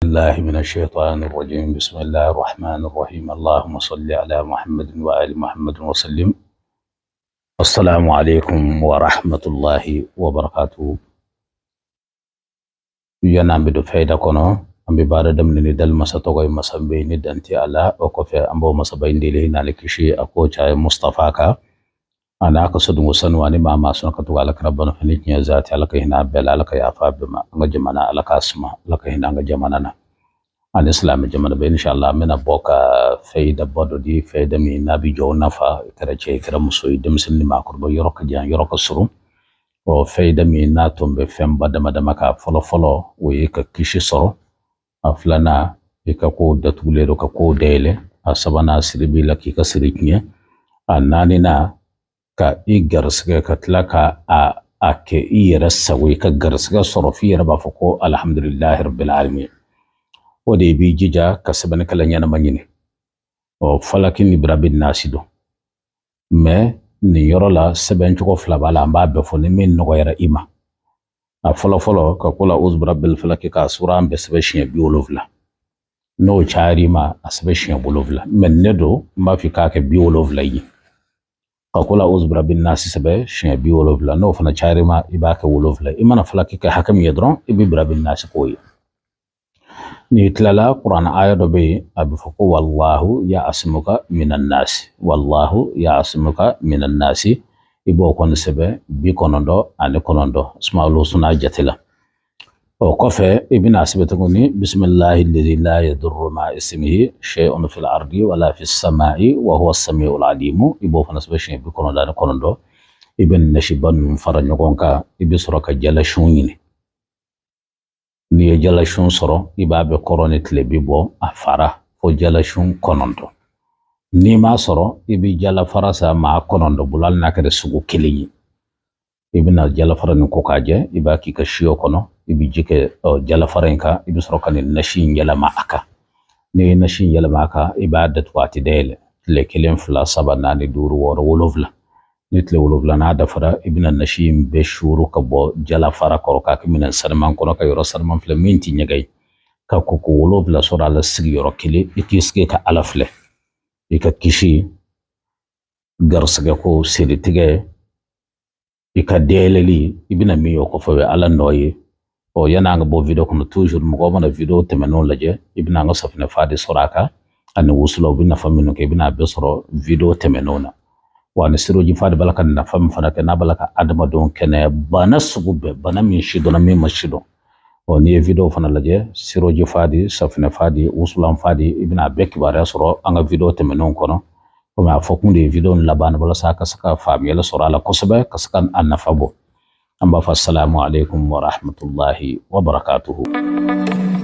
الله من الشيطان الرجيم. بسم الله الرحمن الرحيم. اللهم صل على محمد وآل محمد وسلم. السلام عليكم ورحمة الله وبركاته. Yana an bɛ don fayida kɔnɔ, an bɛ baara daminɛ ni dali masa tɔgɔ ye, masa bɛ ni danti ala. O kɔfɛ, an b'o masaba in deli n'ale kisi a ko caya Mustafa kan, a n'a ka sodungo sanu ani maa maa sɔn ka tugu Ala kɛra bano fɛn ni tiɲɛ zati. Ala ka hinɛ a bɛɛ la, Ala ka yafa a bɛɛ ma. An ka jamana, Ala k'a suma, Ala ka hinɛ an ka jamana na ani silamɛ jamana bɛɛ. Inshallah, an bɛna bɔ ka fayida bɔ dɔ di, fayida min n'a bɛ jɔw nafa, i kɛra cɛ, i kɛra muso ye, denmisɛnnin ni maakɔrɔba, yɔrɔ ka jan, yɔrɔ ka surun. Ɔ fayida min n'a tun bɛ fɛnba dama dama kan, fɔlɔ fɔlɔ, o ye ka kisi sɔrɔ. A filanan, i ka kow datugulen don, ka kow dayɛlɛ. A sabanan, siri b'i la, k'i ka siri tiɲɛ. A naaninan, ka i garisɛgɛ ka tila ka a kɛ i yɛrɛ sago ye, ka garisɛgɛ sɔrɔ f'i yɛrɛ b'a fɔ ko alhamdulilahi rabbil alamin. O de i b'i jija ka sɛbɛnnikɛla ɲɛnama ɲini. Ɔ falaki ni birabi nasi don, mɛ nin yɔrɔ la sɛbɛn cogo fila b'a la, an b'a bɛɛ fɔ ni min nɔgɔyara i ma. A fɔlɔ fɔlɔ, ka kul a'udhu birabbil falaki, k'a sura an bɛɛ sɛbɛn siɲɛ 70. N'o cayara i ma, a sɛbɛn siɲɛ 7, mɛ ne don n b'a fɔ k'a kɛ 70 ye. Ka kul a'udhu birabbin nasi sɛbɛn siɲɛ 70, n'o fana cayara i ma, i b'a kɛ 7. I mana falaki kɛ hakɛ min ye dɔrɔn, i bɛ birabbin nasi k'o ye. N'i tilala, kuranɛ aya dɔ bɛ yen, a bɛ fɔ ko wallahu ya'asimuka minan nasi, wallahu ya'asimuka minan nasi. I b'o kɔni sɛbɛn 99 Asmaul Husna jate la. O kɔfɛ, i bɛna sɛbɛn tuguni bisimilahi lazi la yadurru ma ismihi shay'un fil ardi wala fis sama'i wa huwa samiul alimu. I b'o fana sɛbɛn siɲɛ 99. I bɛ nasiba ninnu fara ɲɔgɔn kan, i bɛ sɔrɔ ka jalasun ɲini. N'i ye jalasun sɔrɔ, i b'a bɛ kɔrɔ ni tile bi bɔ a fara fo jalasun 9. N'i m'a sɔrɔ, i bɛ jalafara san maa 9 bolo, hali n'a kɛra sugu kelen ye. I bɛna jalafara nin ko k'a jɛ, i b'a k'i ka siyo kɔnɔ, i bɛ ji kɛ jalafara in kan, i bɛ sɔrɔ ka nin nasi in yɛlɛma a kan. N'i ye nasi in yɛlɛma a kan, i b'a datugu, a tɛ dayɛlɛ tile 1, 2, 3, 4, 5, 6, 7. Ni tile 7 n'a dafara, i bɛna nasi in bɛɛ suuru ka bɔ jalafara kɔrɔ k'a kɛ minɛn sanuman kɔnɔ, ka yɔrɔ sanuman filɛ min tɛ ɲɛgɛn ye, ka koko 7 sɔrɔ a la sigiyɔrɔ kelen. I k'i sigi ka Ala filɛ, i ka kisi, garisɛgɛ ko, siritigɛ, i ka dayɛlɛli, i bɛna min ye o kɔfɛ, o ye Ala nɔ ye. Ɔ yan'an ka bɔ video kɔnɔ, toujours mɔgɔw mana video tɛmɛnenw lajɛ, i bɛna an ka safunɛ fa de sɔrɔ a kan ani wusula, u bɛ nafa minnu kɛ, i bɛna a bɛɛ sɔrɔ video tɛmɛnenw na. Wa ni siroji fa de b'a la ka nafa min fana kɛ, n'a b'a la ka adamadenw kɛnɛya bana sugu bɛɛ, bana min si dɔnna, min ma si dɔn. Ɔ n'i ye video fana lajɛ, siroji fa di, safunɛ fa di, wusulan fa di, i bɛna a bɛɛ kibaruya sɔrɔ an ka video tɛmɛnenw kɔnɔ. Komi a fɔ kun de ye video in laban walasa ka se ka faamuyali sɔrɔ a la kosɛbɛ, ka se ka a nafa bɔ. An b'a fɔ asalamu aleykum wa rahmatulahi wa barakatuhu.